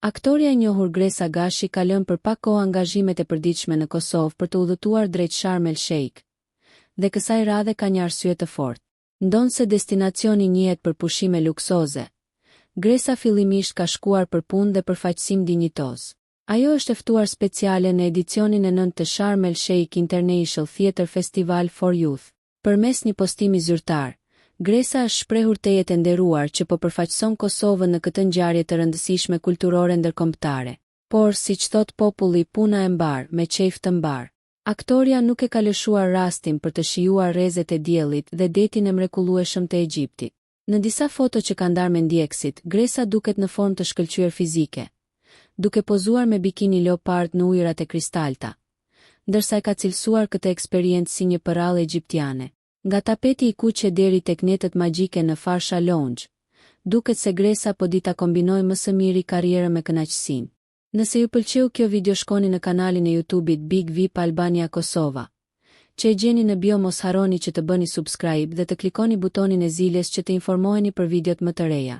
Aktorja e njohur Gresa Gashi ka lënë për pak kohë angazhimet e përditshme në Kosovë për të udhëtuar drejt Sharm el Sheikh. Dhe kësaj radhe ka një arsye të fortë. Ndonëse destinacioni njihet për pushime luksoze, Gresa fillimisht ka shkuar për punë dhe përfaqësim dinjitoz. Ajo është e ftuar speciale në edicionin e nëntë të Sharm el Sheikh International Theatre Festival for Youth. Përmes një postimi zyrtar, Gresa është shprehur tejet e nderuar që po përfaqëson Kosovën në këtë ngjarje të rëndësishme kulturore ndërkombëtare. Por, siç thotë populli, puna e mbarë, me qejf të mbarë. Aktorja nuk e ka lëshuar rastin për të shijuar rrezet e diellit dhe detin e mrekullueshëm të Egjiptit. Në disa foto që ka ndarë me ndjekësit, Gresa duket në formë të shkëlqyer fizike, duke pozuar me bikini leopard në ujërat e kristalta, ndërsa e ka cilësuar këtë eksperiencë si një përrallë egjiptiane. Nga tapeti i kuq e deri tek netët magjike në Farsha Lounge, duket se Gresa po di ta kombinojë më së miri karrierën me kënaqësinë. Nëse ju pëlqeu kjo video shkoni në kanalin e YouTube-it Big Vip Albania Kosova, që e gjeni në bio mos harroni që të bëni subscribe dhe të klikoni butonin e ziles që të informoheni për videot më të reja.